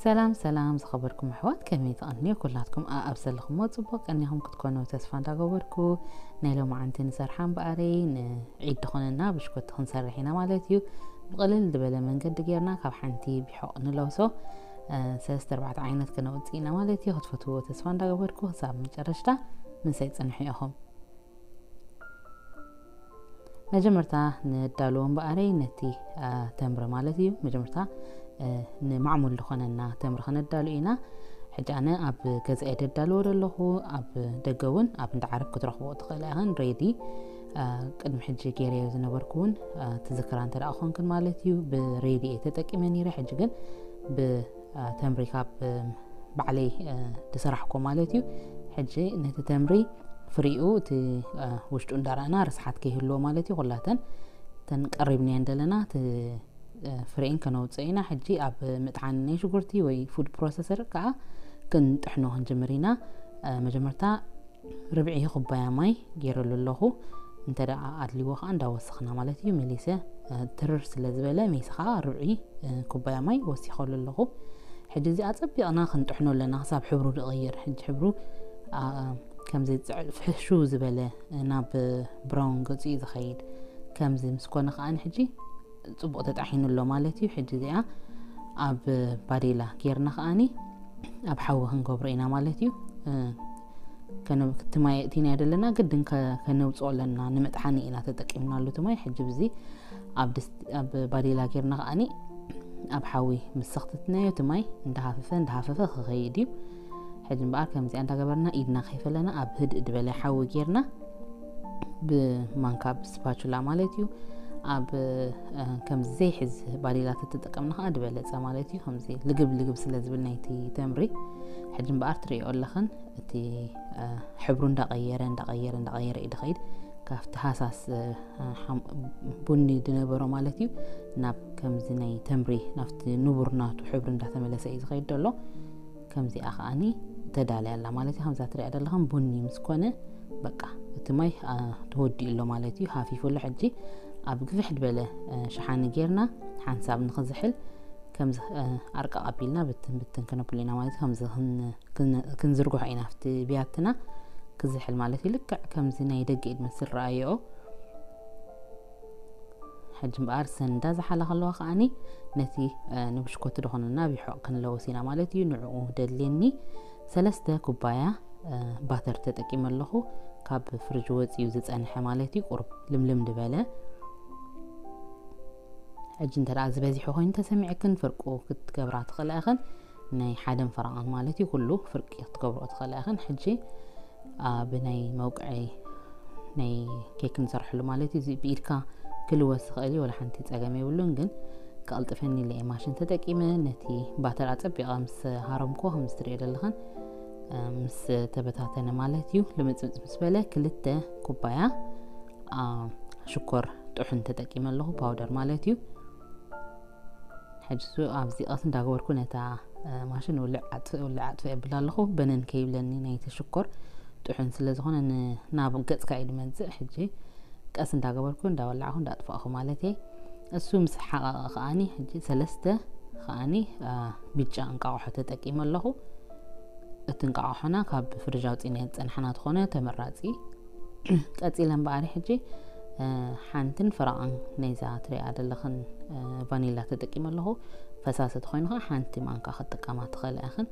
ሰላም ሰላም ዝኸበርኩም ኣሕዋት፣ ከመይ ትቐንዩ? ኩላትኩም ኣኣብ ዘለኹሞ ጽቡቕ ቀኒኹም ክትኮኑ ተስፋ እንዳገበርኩ፣ ናይ ሎማዓንቲ ንሰርሓ እምበኣረይ ንዒድ ዝኾነና ብሽኮቲ ክንሰርሕ ኢና ማለት እዩ። ብቕልል ዝበለ መንገዲ ጌርና ካብ ሓንቲ ቢሖቕ ንለውሶ ሰለስተ ኣርባዕተ ዓይነት ከነውፅእ ኢና ማለት እዩ። ክትፈትዎ ተስፋ እንዳገበርኩ ክሳብ መጨረሽታ ምሳይ ጽንሑ ኢኹም። መጀመርታ ንዳልዎ እምበኣረይ ነቲ ተምሪ ማለት እዩ። መጀመርታ ንማዕሙል ዝኾነና ተምሪ ከነዳሉ ኢና። ሕጂ ኣነ ኣብ ገዛኤ ደዳልዎ ዘለኹ፣ ኣብ ደገ እውን ኣብ እንዳዓረብ ክትረኽቦ ትኽእል ኢኽን። ሬዲ ቅድሚ ሕጂ ገይረዮ ዝነበርኩ እውን ትዝክራ እንተ ደኣ ኮንክን ማለት እዩ። ብሬዲ እየ ተጠቂመ ነይረ። ሕጂ ግን ብተምሪ ካብ ባዕለይ ዝሰራሕኮ ማለት እዩ። ሕጂ ነቲ ተምሪ ፍሪኡ እቲ ውሽጡ እንዳረኣና ርስሓት ከይህልዎ ማለት እዩ። ኩላተን ተን ቀሪብናየን ዘለና እቲ ፍሬን ከነውፅኦ ኢና። ሕጂ ኣብ ምጥሓን ናይ ሽጉርቲ ወይ ፉድ ፕሮሰሰር ከዓ ክንጥሕኖ ክንጅምር ኢና። መጀመርታ ርብዒ ኩባያ ማይ ገይረሉ ኣለኹ። እንተ ደኣ ኣድልዎ ከዓ እንዳወሰኽና ማለት እዩ። መሊሰ ትርር ስለ ዝበለ ሜስ ከዓ ርብዒ ኩባያ ማይ ወሲኸሉ ኣለኹ። ሕጂ እዚኣ ጸቢቕና ክንጥሕኖ ኣለና ክሳብ ሕብሩ ዝቕይር። ሕጂ ሕብሩ ከምዚ ፍሕሹ ዝበለ ናብ ብራውን ገጹ እዩ ዝኸይድ። ከምዚ ምስ ኮነ ከዓኒ ሕጂ ጽቡቕ ተጣሒኑ ኣሎ ማለት እዩ። ሕጂ እዚኣ ኣብ ባዴላ ጌርና ከዓኒ ኣብ ሓዊ ክንገብሮ ኢና ማለት እዩ። እቲ ማይ እቲና ዘለና ግድን ከነውፅኦ ኣለና። ንምጥሓኒ ኢና ተጠቂምናሉ እቲ ማይ። ሕጂ ብዚ ኣብ ባዴላ ጌርና ከዓኒ ኣብ ሓዊ ምስ ሰኽተትናዮ እቲ ማይ እንዳሃፈፈ እንዳሃፈፈ ክኸይድ እዩ። ሕጂ እምበኣር ከምዚኣ እንዳገበርና ኢድና ከይፈለና ኣብ ህድእ ዝበለ ሓዊ ጌርና ብማንካ ብስፓቹላ ማለት እዩ። ኣብ ከምዚ ዘይሕዝ ባዴላ ተተጠቀምና ከዓ ዝበለፀ ማለት እዩ። ከምዚ ልግብ ልግብ ስለ ዝብል ናይቲ ተምሪ ሕጂ እምበኣር ትሪኦ ኣለኽን እቲ ሕብሩ እንዳቐየረ እንዳቐየረ እንዳቐየረ እዩ ድኸይድ። ካብቲ ሃሳስ ቡኒ ዝነበሮ ማለት እዩ ናብ ከምዚ ናይ ተምሪ ናብቲ ንቡር ናቱ ሕብሪ እንዳተመለሰ እዩ ዝኸይድ ዘሎ። ከምዚኣ ከዓኒ ተዳልያ ኣላ ማለት እዩ። ከምዛ ትሪኣ ዘለኹም ቡኒ ምስ ኮነ በቃ እቲ ማይ ተወዲኡ ኣሎ ማለት እዩ። ሃፊፉ ኣሎ። ሕጂ ኣብ ግፍሕ ዝበለ ሸሓኒ ጌርና ሓንሳብ ንኽዝሕል ከምዚ ኣርቃቕ ኣቢልና ብትን ብትን ክነብሎ ኢና ማለት እዩ። ከምዚ ክንዝርግሖ ኢና ኣብቲ ብያትና ክዝሕል ማለት እዩ። ልክዕ ከምዚ ናይ ደገ ኢድ መስል ረኣየኦ። ሕጂ እምበኣር ሰንዳ ዝሓላ ከለዋ ከዓኒ ነቲ ንብሽኮቲ ዝኾነና ቢሖቕ ክንለውስ ኢና ማለት እዩ። ንዕኡ ደድልየኒ ሰለስተ ኩባያ ባተር ተጠቂመ ኣለኹ። ካብ ፍርጅ ወፂኡ ዝፀንሐ ማለት እዩ። ቁሩብ ልምልም ዝበለ። ሕጂ እንተ ደኣ ዝበዚሑ ኮይኑ ተሰሚዕክን ፍርቁ ክትገብራ ትኽእላ ኢኽን። ናይ ሓደን ፈረቓን ማለት እዩ። ኩሉ ፍርቂ ክትገብርኦ ትኽእላ ኢኽን። ሕጂ ኣብ ናይ መውቅዒ ናይ ኬክ ንሰርሐሉ ማለት እዩ። እዚ ብኢድካ ክልወስ ዝኽእል እዩ፣ ወላ ሓንቲ ጸገም የብሉን። ግን ክቐልጥፈኒ ኢለ እየ ማሽን ተጠቂመ። ነቲ ባተር ኣጸቢቐ ምስ ሃረምኮ ከምዚ ትሪኦ ዘለኽን ምስ ተበታተነ ማለት እዩ። ልምጽምጽ ምስ በለ ክልተ ኩባያ ሽኮር ጥሑን ተጠቂመ ኣለኹ፣ ፓውደር ማለት እዩ። ሕጂ እሱ ኣብዚ ቀስ እንዳገበርኩ ነታ ማሽን ውልዕ ኣጥፍእ ውልዕ ኣጥፍእ የብላ ኣለኹ። በነን ከይብለኒ ናይቲ ሽኮር ጥሑን ስለ ዝኾነ ናብ ገጽካ እዩ ዝመጽእ። ሕጂ ቀስ እንዳገበርኩ እንዳወላዕኹ እንዳጥፋእኹ ማለት እየ። እሱ ምስ ሓቐቐ ከዓኒ ሕጂ ሰለስተ ከዓኒ ብጫ እንቃቑሖ ተጠቂመ ኣለኹ። እቲ እንቃቑሖና ካብ ፍርጅ ኣውፂእና ዝፀናሕና ዝኾነ ተመራፂ። ቀፂለ እምበኣሪ ሕጂ ሓንትን ፍረቓን ናይዛ ትሪኣ ዘለኽን ቫኒላ ተጠቂመ ኣለኹ። ፈሳሲ ተኾይኑ ከዓ ሓንቲ ማንካ ክትጥቀማ ትኽእላ ኢኽን።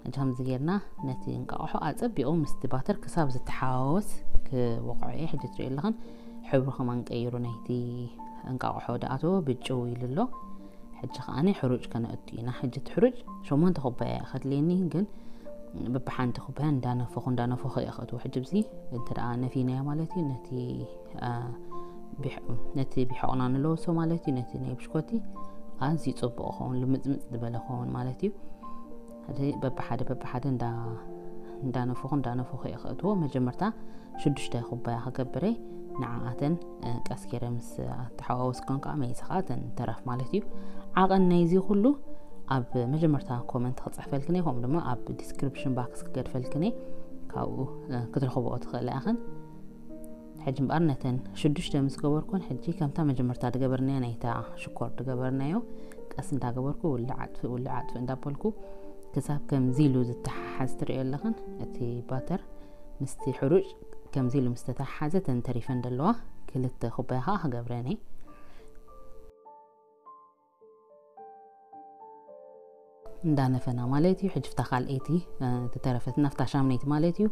ሕጂ ከምዚ ጌርና ነቲ እንቃቑሖ ኣጸቢቑ ምስቲ ባተር ክሳብ ዝተሓዋወስ ክወቕዖ እየ። ሕጂ ትሪኦ ኣለኽን ሕብሩ ከማን ቀይሩ ናይቲ እንቃቑሖ ደኣተወ ብጭው ኢሉ ኣሎ። ሕጂ ከዓኒ ሕሩጭ ከነእቱ ኢና። ሕጂ እቲ ሕሩጭ ሸሞንተ ኩባያ እዩ ከድልየኒ፣ ግን በብሓንቲ ኩባያ እንዳነፈኹ እንዳነፈኹ እየ ከእትዎ። ሕጂ ብዚ እንተ ደኣ ነፊናዮ ማለት እዩ ነቲ ነቲ ቢሖቕና ንለውሶ ማለት እዩ። ነቲ ናይ ብሽኮቲ ኣዝዩ ጽቡቕ ኸውን፣ ልምጽምጽ ዝበለ ኸውን ማለት እዩ። ሕጂ በብሓደ በብሓደ እንዳነፈኹ እንዳነፈኹ እየ ከእትዎ። መጀመርታ ሽዱሽተ ኩባያ ክገብረ ንዓኣተን ቀስ ገይረ ምስ ኣተሓዋወስከን ከዓ መይሰ ከዓ ተን ተረፍ ማለት እዩ። ዓቐን ናይዚ ኩሉ ኣብ መጀመርታ ኮመንት ክፅሕፈልክን እየ፣ ከምኡ ድማ ኣብ ዲስክሪፕሽን ባክስ ክገድፈልክን እየ። ካብኡ ክትረኽብኦ ትኽእላ ኢኽን። ሕጂ እምበኣር ነተን ሽዱሽተ ምስ ገበርኩን ሕጂ ከምታ መጀመርታ ዝገበርናዮ ናይታ ሽኮር ዝገበርናዮ ቀስ እንዳገበርኩ ውልዕ ኣጥፍእ ውልዕ ኣጥፍእ እንዳበልኩ ክሳብ ከምዚ ኢሉ ዝተሓሓዝ ትሪኦ ኣለኽን። እቲ ባተር ምስቲ ሕሩጭ ከምዚ ኢሉ ምስ ተተሓሓዘ፣ ተን ተሪፈን ዘለዋ ክልተ ኩባያ ከዓ ክገብረን እየ። እንዳነፈና ማለት እዩ። ሕጂ ፍታ ካልኣይቲ ዝተረፈትና ፍታ ሻምነይቲ ማለት እዩ።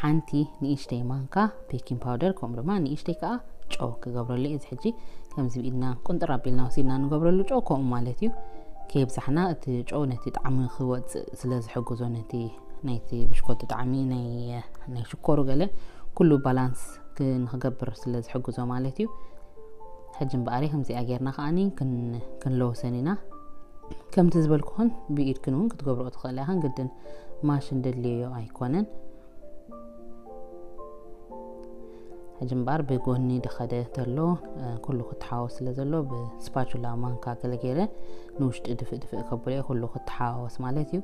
ሓንቲ ንእሽተይ ማንካ ቤኪንግ ፓውደር፣ ከምኡ ድማ ንእሽተይ ከዓ ጨው ክገብረሉ እየ። እዚ ሕጂ ከምዚ ብኢድና ቁንጥር ኣቢልና ወሲድና ንገብረሉ ጨው ከምኡ ማለት እዩ። ከየብዛሕና፣ እቲ ጨው ነቲ ጣዕሚ ክወፅእ ስለ ዝሕግዞ፣ ነቲ ናይቲ ብሽኮቲ ጣዕሚ ናይ ናይ ሽኮሩ ገለ ኩሉ ባላንስ ንክገብር ስለ ዝሕግዞ ማለት እዩ። ሕጂ እምበኣር ከምዚኣ ጌርና ከዓኒ ክንለውሰን ኢና። ከምቲ ዝበልኩኽን ብኢድክን እውን ክትገብርኦ ትኽእላ ኢኽን። ግድን ማሽን ደድልዮ ኣይኮነን። ሕጂ እምበኣር ብጎኒ ድኸደ ተሎ ኩሉ ክትሓወስ ስለ ዘሎ ብስፓቹላ ማንካ ገለ ገይረ ንውሽጢ ድፍእ ድፍእ ከብሎ እየ፣ ኩሉ ክትሓወስ ማለት እዩ።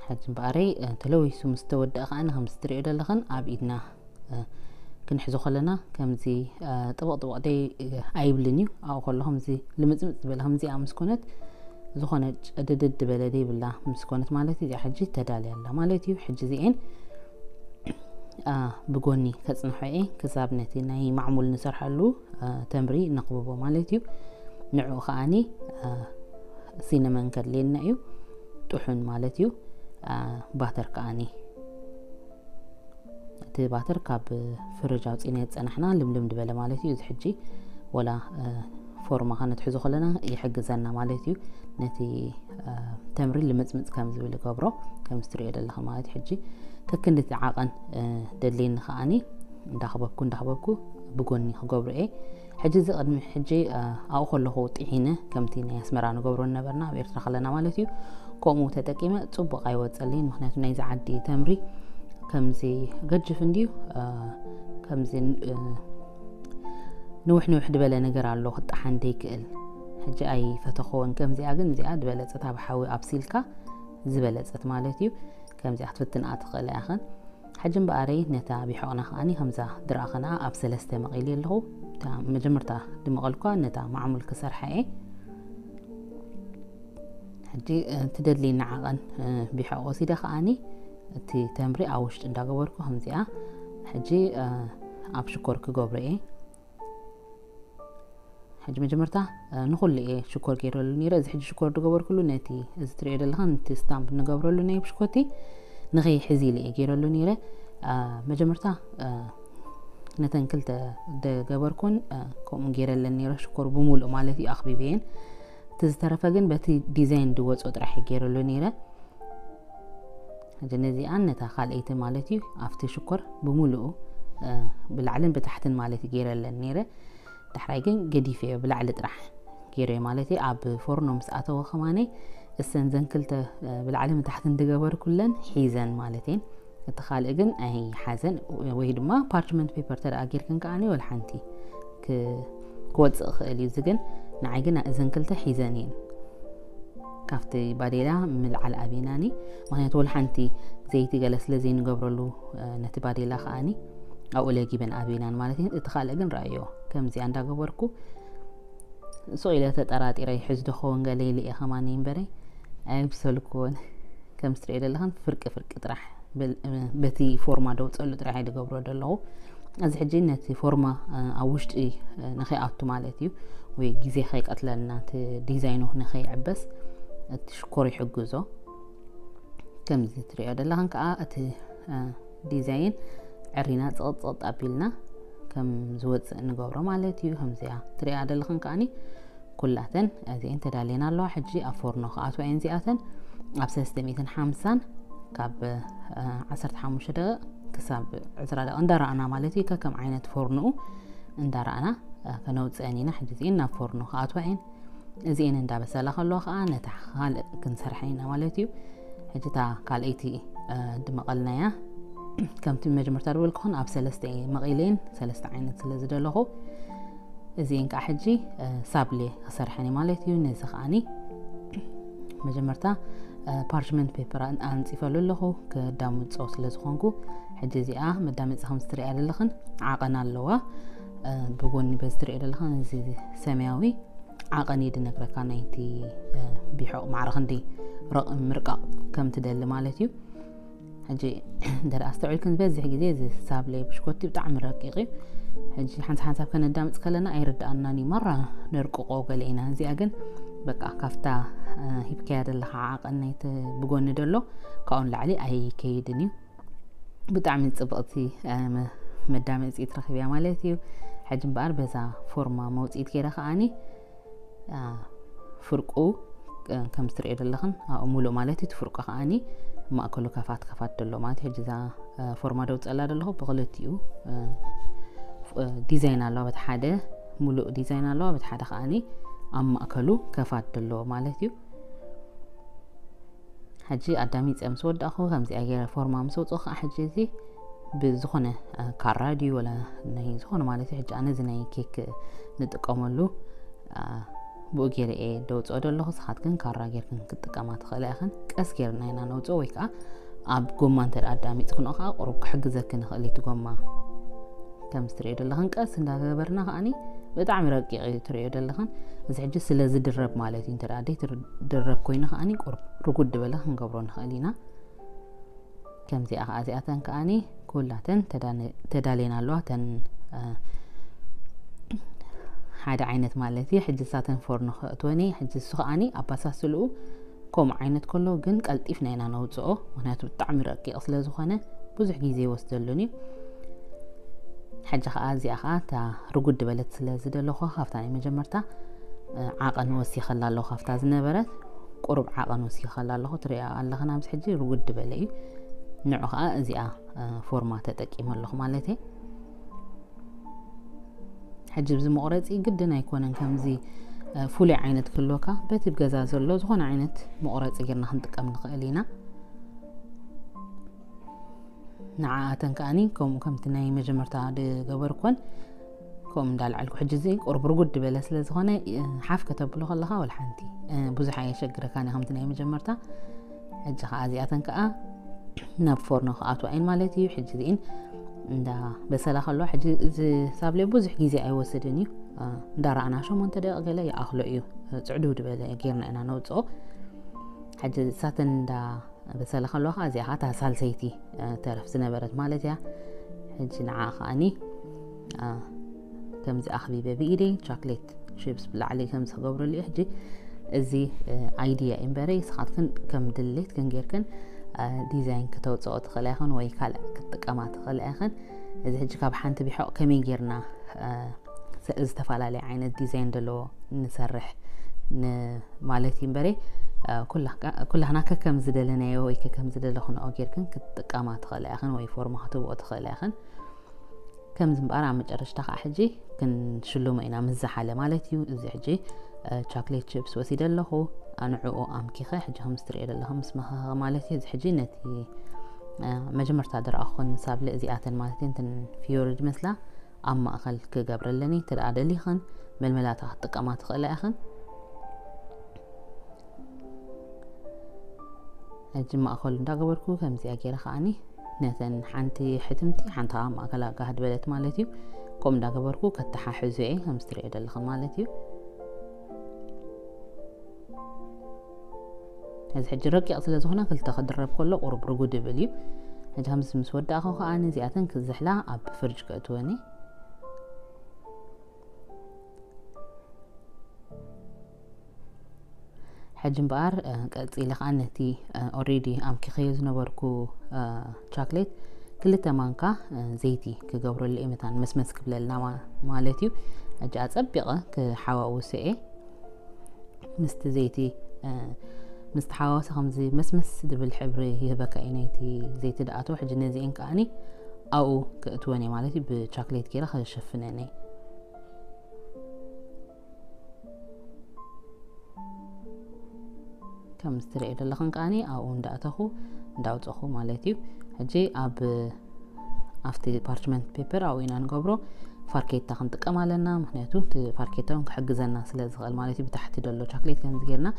ሕጂ እምበኣረይ ተለዊሱ ምስ ተወደኣ ከዓኒ ከምዚ ትሪኦ ዘለኽን ኣብ ኢድና ክንሕዞ ከለና ከምዚ ጥብቕ ጥብቕ ደይ ኣይብልን እዩ። ኣብኡ ከሎ ከምዚ ልምፅምፅ ዝበለ ከምዚኣ ምስ ኮነት ዝኾነ ጨድድድ ዝበለ ደይብላ ምስ ኮነት ማለት እዩ። እዚኣ ሕጂ ተዳልያ ኣላ ማለት እዩ። ሕጂ እዚኤን ብጎኒ ከፅንሖ እየ ክሳብ ነቲ ናይ ማዕሙል ንሰርሐሉ ተምሪ ነቕብቦ ማለት እዩ። ንዕኡ ከዓኒ ሲነመን ከድልየና እዩ፣ ጥሑን ማለት እዩ። ባተር ከዓኒ እቲ ባተር ካብ ፍርጅ ኣውፂእና ዝፀናሕና ልምልም ዝበለ ማለት እዩ። እዚ ሕጂ ወላ ፎርማ ከነትሕዞ ከለና ይሕግዘና ማለት እዩ። ነቲ ተምሪ ልምፅምፅ ከም ዝብል ይገብሮ፣ ከም ዝትሪኦ ዘለኻ ማለት እዩ። ሕጂ ከክንድቲ ዓቐን ደድልየኒ ከዓኒ እንዳኽበብኩ እንዳኽበብኩ ብጎኒ ክገብሮ እየ። ሕጂ እዚ ቅድሚ ሕጂ ኣብኡ ከለኹ ጥሒነ ከምቲ ናይ ኣስመራ ንገብሮ ነበርና ኣብ ኤርትራ ከለና ማለት እዩ። ከምኡ ተጠቂመ ፅቡቕ ኣይወፀልይን። ምክንያቱ ናይዚ ዓዲ ተምሪ ከምዚ ገጅፍ እንድዩ፣ ከምዚ ንውሕ ንውሕ ድበለ ነገር ኣሎ ክጠሓን ደይክእል። ሕጂ ኣይፈተኽዎን ከምዚኣ፣ ግን እዚኣ ዝበለፀት ኣብ ሓዊ ኣብሲልካ ዝበለፀት ማለት እዩ። ከምዚኣ ክትፍትንኣ ትኽእላ ኢኽን። ሕጂ እምበኣረይ ነታ ቢሖቕና ከዓኒ ከምዛ ድረኣኸና ኣብ ሰለስተ መቒሊ ኣለኹ። እታ መጀመርታ ድመቐልኳ ነታ ማዕሙል ክሰርሓ እየ። ሕጂ ትደድልየኒ ዓቐን ቢሖቕ ወሲደ ከዓኒ እቲ ተምሪ ኣብ ውሽጢ እንዳገበርኩ ከምዚኣ ሕጂ ኣብ ሽኮር ክገብሮ እየ። ሕጂ መጀመርታ ንኹሉ እየ ሽኮር ገይረሉ ነይረ። እዚ ሕጂ ሽኮር ዝገበርኩሉ ነቲ እዚ ትሪኦ ዘለኻ ነቲ ስታምፕ ንገብረሉ ናይ ብሽኮቲ ንኸይሕዝ ኢለ እየ ገይረሉ ነይረ። መጀመርታ ነተን ክልተ ደገበርኩን ከምኡ ገይረለን ነይረ፣ ሽኮር ብምሉእ ማለት እዩ ኣኽቢበየን። እቲ ዝተረፈ ግን በቲ ዲዛይን ድወፅኦ ጥራሕ እየ ገይረሉ ነይረ። ሕጂ ነዚኣን ነታ ካልኣይቲ ማለት እዩ ኣብቲ ሽኮር ብምሉኡ ብላዕልን ብታሕትን ማለት እዩ ገይረለን ነይረ። ዳሕራይ ግን ገዲፈዮ ብላዕሊ ጥራሕ ገይረዮ ማለት እዩ። ኣብ ፎርኖ ምስ ኣተወ ከማነይ እሰን ዘን ክልተ ብላዕልን ብታሕትን ድገበርኩለን ሒዘን ማለት እየን። እቲ ካልእ ግን ኣይሓዘን። ወይ ድማ ፓርችመንት ፔፐር ተደኣ ጌርክን ከዓኒ ወላ ሓንቲ ክወፅእ ክእል እዩ። እዚ ግን ንዓይ ግን እዘን ክልተ ሒዘን እየን። ካብቲ ባዴላ ምልዓል ኣቢናኒ። ምክንያቱ ወላ ሓንቲ ዘይቲ ገለ ስለ ዘይንገብረሉ ነቲ ባዴላ ከዓኒ ኣብኡ ለጊበን ኣቢናን ማለት እዩ። እቲ ካልእ ግን ረኣዮ ከምዚኣ እንዳገበርኩ ሱቕ ኢለ ተጠራጢረ ይሕዝ ዶ ኸውን ገለ ኢለ እየ ከማን እምበረይ ኣይብሰልኩዎን። ከም ትሪኦ ዘለኽን ፍርቂ ፍርቂ ጥራሕ በቲ ፎርማ ደውፀሉ ጥራሕ እየ ዝገብሮ ዘለኹ። እዚ ሕጂ ነቲ ፎርማ ኣብ ውሽጢ ንኸይኣቱ ማለት እዩ፣ ወይ ግዜ ከይቀትለልና፣ እቲ ዲዛይኑ ንኸይዕበስ እቲ ሽኮር ይሕግዞ። ከምዚ ትሪኦ ዘለኽን ከዓ እቲ ዲዛይን ዕሪና ፅቕጥቕጥ ኣቢልና ከም ዝወፅእ ንገብሮ ማለት እዩ። ከምዚኣ ትሪኣ ዘለኽን ከዓኒ ኩላተን እዚኤን ተዳልየን ኣለዋ። ሕጂ ኣብ ፎርኖ ክኣትዋ እየን እዚኣተን። ኣብ ሰለስተ ሚእትን ሓምሳን ካብ ዓሰርተ ሓሙሽተ ደቂቕ ክሳብ ዕስራ ደቂቕ እንዳረኣና ማለት እዩ። ከከም ዓይነት ፎርኖኡ እንዳረኣና ከነውፅአን ኢና። ሕጂ እዚኤን ናብ ፎርኖ ክኣትዋ እየን። እዚኤን እንዳበሰላ ከለዋ ከዓ ነታ ካልእ ክንሰርሐን ኢና ማለት እዩ። ሕጂ እታ ካልኣይቲ ድመቐልናያ ከምቲ መጀመርታ ዝበልኩኽን ኣብ ሰለስተ እየ መቒለየን፣ ሰለስተ ዓይነት ስለ ዝደለኹ እዚኤን ከዓ ሕጂ ሳብሌ ክሰርሐን እየ ማለት እዩ። ነዚ ከዓኒ መጀመርታ ፓርችመንት ፔፐር ኣንፂፈሉ ኣለኹ፣ ከዳምፆ ስለ ዝኾንኩ። ሕጂ እዚኣ መዳመፂ ከም ዝትሪኣ ዘለኽን ዓቐን ኣለዋ። ብጎኒ በዚ ትሪኦ ዘለኻ እዚ ሰማያዊ ዓቐን እዩ ዝነግረካ ናይቲ ቢሖቕ ማዕረ ክንደይ ምርቃቕ ከም ትደሊ ማለት እዩ። ሕጂ እንተ ኣስተውዒልክን ዝበዝሕ ግዜ እዚ ሳብለ ብሽኮቲ ብጣዕሚ ረቂቕ እዩ። ሕጂ ሓንሳብ ሓንሳብ ከነዳምፅ ከለና ኣይርድኣናን እዩ፣ ማራ ነርቅቆ ገለ ኢና። እዚኣ ግን በቃ ካብታ ሂብካያ ዘለኻ ዓቐን ናይቲ ብጎኒ ደሎ ካብኡ ንላዕሊ ኣይከይድን እዩ። ብጣዕሚ ፅብቕቲ መዳመፂ ትረኽብያ ማለት እዩ። ሕጂ እምበኣር በዛ ፎርማ መውፅኢት ገይረ ከዓኒ ፍርቁ ከም ትሪኦ ዘለኽን ኣብኡ ሙሉእ ማለት እዩ። እቲ ፍርቁ ከዓኒ ማእከሉ ከፋት ከፋት ደሎ ማለት እዩ። ሕጂ እዛ ፎርማ ደውፀላ ዘለኹ ብክልቲኡ ዲዛይን ኣለዋ። በቲ ሓደ ሙሉእ ዲዛይን ኣለዋ፣ በቲ ሓደ ከዓኒ ኣብ ማእከሉ ከፋት ደሎ ማለት እዩ። ሕጂ ኣዳሚፀ ምስ ወዳእኹ ከምዚኣ ገይረ ፎርማ ምስ ወፅኡ ከዓ ሕጂ እዚ ብዝኾነ ካራ ድዩ ወላ ናይ ዝኾነ ማለት እዩ። ሕጂ ኣነ እዚ ናይ ኬክ ንጥቀመሉ ብኡ ገይረ እየ ደውፅኦ ደለኹ። ስኻትክን ካራ ጌርክን ክትጥቀማ ትኽእላ ኢኽን። ቀስ ጌርና ኢና ነውፅኦ ወይ ከዓ ኣብ ጎማ እንተ ኣዳሚፅክንኦ ከዓ ቁሩብ ክሕግዘክን ይኽእል እቲ ጎማ። ከም ትሪኦ ዘለኽን ቀስ እንዳገበርና ከዓኒ ብጣዕሚ ረቂቕ እዩ ትሪኦ ዘለኽን። እዚ ሕጂ ስለ ዝድረብ ማለት እዩ። እንተ ደይ ድረብ ኮይኑ ከዓኒ ቁሩብ ርጉድ ዝበለ ክንገብሮ ንኽእል ኢና። ከምዚኣ ከዓ እዚኣተን ከዓኒ ኩላተን ተዳሌና ኣለዋ። ተን ሓደ ዓይነት ማለት እዩ። ሕጂ ሳተን ፎርኖ ከእትወኒ ሕጂ እሱ ከዓኒ ኣባሳስልኡ ከምኡ ዓይነት ከሎ ግን ቀልጢፍና ኢና ነውፅኦ፣ ምክንያቱ ብጣዕሚ ረቂቕ ስለ ዝኾነ ብዙሕ ግዜ ይወስደሉን እዩ። ሕጂ ከዓ እዚኣ ከዓ እታ ርጉድ ዝበለት ስለ ዝደለኹ ካብታ ናይ መጀመርታ ዓቐን ወሲኸላ ኣለኹ፣ ካብታ ዝነበረት ቁሩብ ዓቐን ወሲኸላ ኣለኹ። ትሪኣ ኣለኽን ኣብዚ ሕጂ ርጉድ ዝበለ እዩ። ንዑ ከዓ እዚኣ ፎርማ ተጠቂመ ኣለኹ ማለት እየ። ሕጂ ብዚ መቑረፂ ግድን ኣይኮነን ከምዚ ፍሉይ ዓይነት ክህልወካ፣ በቲ ብገዛ ዘሎ ዝኾነ ዓይነት መቑረፂ ጌርና ክንጥቀም ንኽእል ኢና። ንዓኣተን ከዓኒ ከምኡ ከምቲ ናይ መጀመርታ ዝገበርኮን ከምኡ እንዳልዓልኩ፣ ሕጂ እዚ ቁርብ ርጉድ ዝበለ ስለ ዝኾነ ሓፍ ከተብሎ ከለኻ ወላ ሓንቲ ብዙሕ ኣየሸግረካን ከምቲ ናይ መጀመርታ። ሕጂ ከዓ እዚኣተን ከዓ ናብ ፎርኖ ክኣትዋ እየን ማለት እዩ። ሕጂ እዚእን እንዳ በሰላ ከለዋ ሕጂ እዚ ሳብሌ ብዙሕ ግዜ ኣይወስድን እዩ። እንዳረኣና ሸሞንተ ደቂቕ ገለ ይኣኽሎ እዩ። ፅዕድው ዝበለ ጌርና ኢና ነውፅኦ። ሕጂ እሳተን እንዳ በሰላ ከለዋ ከዓ እዚኣ ከዓ እታ ሳልሰይቲ ተረፍ ዝነበረት ማለት እያ። ሕጂ ንዓ ከዓኒ ከምዚ ኣኽቢበ ብኢደይ ቻክሌት ቺፕስ ብላዕሊ ከምዚ ክገብረሉ እዩ። ሕጂ እዚ ኣይድያ እዩ እምበረ፣ ንስኻትክን ከም ድሌትክን ጌርክን ዲዛይን ክተውፅኦ ትኽእላ ኢኽን ወይ ካልእ ክትጥቀማ ትኽእላ ኢኽን። እዚ ሕጂ ካብ ሓንቲ ቢሖቕ ከመይ ጌርና ዝተፈላለየ ዓይነት ዲዛይን ዘለዎ ንሰርሕ ማለት እዩ እምበረ፣ ኩላህና ከከም ዝደለናዮ ወይ ከከም ዝደለኽንኦ ጌርክን ክትጥቀማ ትኽእላ ኢኽን ወይ ፎርማ ክትብኦ ትኽእላ ኢኽን። ከምዚ እምበኣር ኣብ መጨረሽታ ከዓ ሕጂ ክንሽልሞ ኢና ምስ ዝሓለ ማለት እዩ። እዚ ሕጂ ቻክሌት ቺፕስ ወሲደ ኣለኹ፣ ኣንዕኡ ኣምኪኸ ሕጂ ከም ዝትሪኦ ዘለኹ ምስ መኸኸ ማለት እዩ። እዚ ሕጂ ነቲ መጀመርታ ዝረኣኹን ሳብለ እዚኣተን ማለት እየን፣ እተን ፊዮሪ ዝመስላ ኣብ ማእኸል ክገብረለኒ። እንተ ደኣ ደሊኽን መልመላታ ክትጥቀማ ትኽእላ ኢኽን። ሕጂ ማእኸሉ እንዳገበርኩ ከምዚኣ ገይረ ከዓኒ ነተን ሓንቲ ሕትምቲ ሓንቲ ከዓ ማእከላ ጋህድ በለት ማለት እዩ። ከምኡ እንዳገበርኩ ከተሓሕዞ እየ ከምዚ ትሪኦ ዘለኽን ማለት እዩ። እዚ ሕጂ ረቂቕ ስለ ዝኾነ ክልተ ክድረብ ከሎ ቁሩብ ርጉድ ይብል እዩ። ሕጂ ከምዚ ምስ ወዳእኹ ከዓኒ እዚኣተን ክዝሕላ ኣብ ፍርጅ ከእትወን እየ። ሕጂ እምበኣር ቀፂለ ከዓ ነቲ ኦሬዲ ኣምኪኸዮ ዝነበርኩ ቻክሌት ክልተ ማንካ ዘይቲ ክገብረሉ እየ፣ መታን መስመስ ክብለልና ማለት እዩ። ሕጂ ኣፀቢቐ ክሓዋውሶ እየ ምስቲ ዘይቲ። ምስ ተሓዋወሰ ከምዚ መስመስ ዝብል ሕብሪ ይህበካ እዩ ናይቲ ዘይቲ ድኣተወ። ሕጂ ነዚአን ከዓኒ ኣብኡ ክእትወን እየ ማለት እዩ፣ ብቻክሌት ገይረ ክሸፍነን እየ። ከም ዝትሪኦ ዘለኽን ከዓኒ ኣብኡ እንዳእተኹ እንዳውፀኹ ማለት እዩ። ሕጂ ኣብ ኣብቲ ፓርችመንት ፔፐር ኣብኡ ኢና ንገብሮ። ፋርኬታ ክንጥቀም ኣለና፣ ምክንያቱ እቲ ፋርኬታ እውን ክሕግዘና ስለ ዝኽእል ማለት እዩ። ብታሕቲ ዘሎ ቻክሌት ከምዚ ጌርና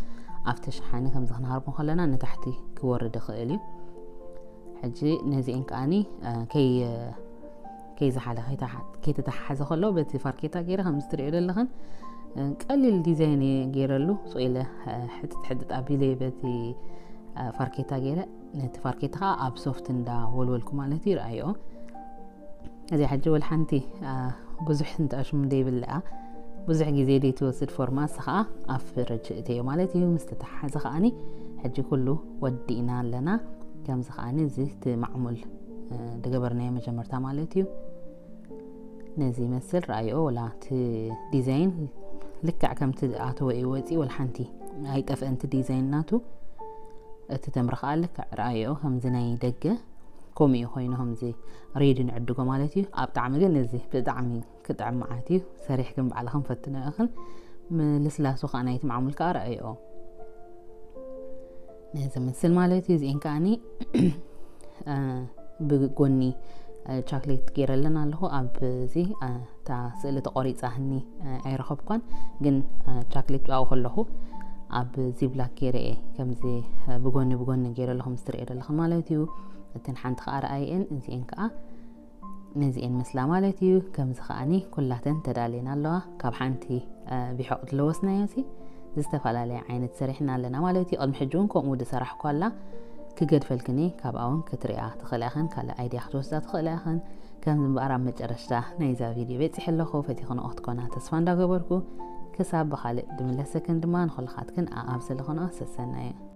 ኣብቲ ሸሓኒ ከምዚ ክንሃርሞ ከለና ንታሕቲ ክወርድ ይኽእል እዩ። ሕጂ ነዚአን ከዓኒ ከይ ከይዝሓለ ከይተሓ- ከይተተሓሓዘ ከሎ በቲ ፋርኬታ ገይረ ከም ዝትሪኦ ዘለኽን ቀሊል ዲዛይን እየ ገይረሉ። ስቕ ኢለ ሕጥጥ ሕጥጥ ኣቢለ በቲ ፋርኬታ ገይረ ነቲ ፋርኬታ ከዓ ኣብ ሶፍት እንዳ ወልወልኩ ማለት እዩ። ረኣዮ እዚ ሕጂ ወላ ሓንቲ ብዙሕ እንተኣሽሙ ዘይብልኣ ብዙሕ ግዜ ዘይትወስድ ፎርማስ ከዓ ኣብ ፍርጅ እትዮ ማለት እዩ። ምስ ተተሓሓዘ ከዓኒ ሕጂ ኩሉ ወዲእና ኣለና። ከምዚ ከዓኒ እዚ እቲ ማዕሙል ዝገበርናዮ መጀመርታ ማለት እዩ። ነዚ ይመስል ረኣዮ። ወላ እቲ ዲዛይን ልክዕ ከምቲ ኣተወ እዩ ወፂ፣ ወላ ሓንቲ ኣይጠፍአን እቲ ዲዛይን ናቱ። እቲ ተምሪ ከዓ ልክዕ ረኣዮ ከምዚ ናይ ደገ ከምኡ እዩ ኮይኑ ከምዚ ሬዲ ንዕድጎ ማለት እዩ። ኣብ ጣዕሚ ግን እዚ ብጣዕሚ ክጥዕም መዓት እዩ። ሰሪሕክን ባዕልኽን ፈትኖ ኢኽን ምልስላሱ ከዓ ናይቲ ማዕሙል ከዓ ረኣዮ ነዚ ምስል ማለት እዩ። እዚአን ከዓኒ ብጎኒ ቻክሌት ገይረለን ኣለኹ። ኣብዚ እታ ስእሊ ተቆሪፃ ህኒ ኣይረኸብኳን፣ ግን ቻክሌት ኣብኡ ከለኹ ኣብ ዚብላክ ገይረ እየ ከምዚ ብጎኒ ብጎኒ ገይረ ኣለኹ ምስ ትርእዮ ዘለኹ ማለት እዩ። እተን ሓንቲ ከዓ ረኣየን እዚአን ከዓ ነዚኤን መስላ ማለት እዩ። ከምዚ ከዓኒ ኩላተን ተዳልየን ኣለዋ። ካብ ሓንቲ ቢሖቕ ዝለወስናዮ ሲ ዝተፈላለየ ዓይነት ሰሪሕና ኣለና ማለት እዩ። ቅድሚ ሕጂ እውን ከምኡ ዝሰራሕኳ ኣላ ክገድፈልክኒ ካብኣ እውን ክትሪኣ ትኽእላ ኢኽን፣ ካልእ ኣይድያ ክትወስዳ ትኽእላ ኢኽን። ከምዚ እምበኣር ኣብ መጨረሽታ ናይዛ ቪድዮ በፂሐ ኣለኹ። ፈቲኽንኦ ክትኮና ተስፋ እንዳገበርኩ ክሳብ ብኻልእ ድምለሰክን ድማ ንኹልኻትክን ኣኣብ ዘለኽንኦ ሰሰናዮ።